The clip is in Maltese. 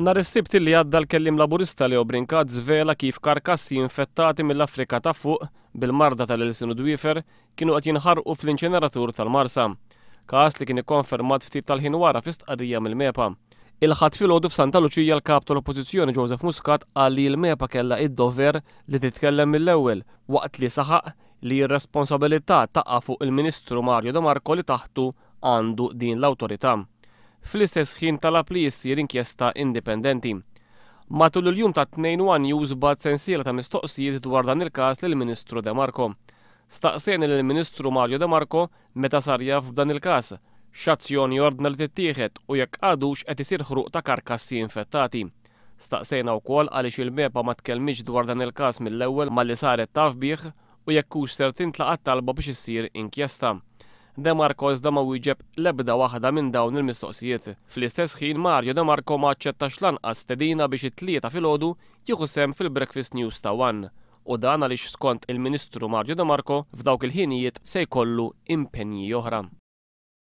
Nhar is-Sibt li għadda l-kelliem Laburista Leo Brincat żvela kif karkassi infettati mill-Afrika ta' Fuq bil-marda tal-ilsien u dwiefer kienu qed jinħarqu fl-inċineratur tal-Marsa. Każ li kien ikkonfermat ftit tal-ħin wara fi stqarrija mill-MEPA. Il-Ħadd filgħodu f'Santa Luċija l-Kap tal-Oppożizzjoni Joseph Muscat qal li l-MEPA kellha id-dover li titkellem mill-ewwel waqt li saħaq li r-responsabilità taqa' fuq il-Ministru Mario De Marco li taħtu għandu din l-awtorità. Fl-istess ħin talab li issir inkjesta indipendenti. Matul il-jum tat-Tnejn one News bagħat sensiela ta' mistoqsijiet dwar dan il-każ lill-Ministru De Marco. Staqsejna lill-Ministru Mario De Marco meta sar jaf b'dan il-każ, x'azzjoni ordna li tittieħed u jekk għadux qed isir ħruq ta' karkassi infettati. Staqsejna wkoll għaliex il-MEPA ma tkellmitx dwar dan il-każ mill-ewwel malli saret taf bih u jekk hux ser tintlaqa' t-talba biex issir inkjesta. De Marco iżda ma wieġeb l-ebda waħda minn dawn il-mistoqsijiet. Fl-istess ħin Mario De Marco ma aċċettax lanqas stedina biex it-Tlieta filgħodu jieħu sehem fil-Breakfast News ta' One. U dan għaliex skont il-Ministru Mario De Marco f'dawk il-ħinijiet se jkollu impenji oħra.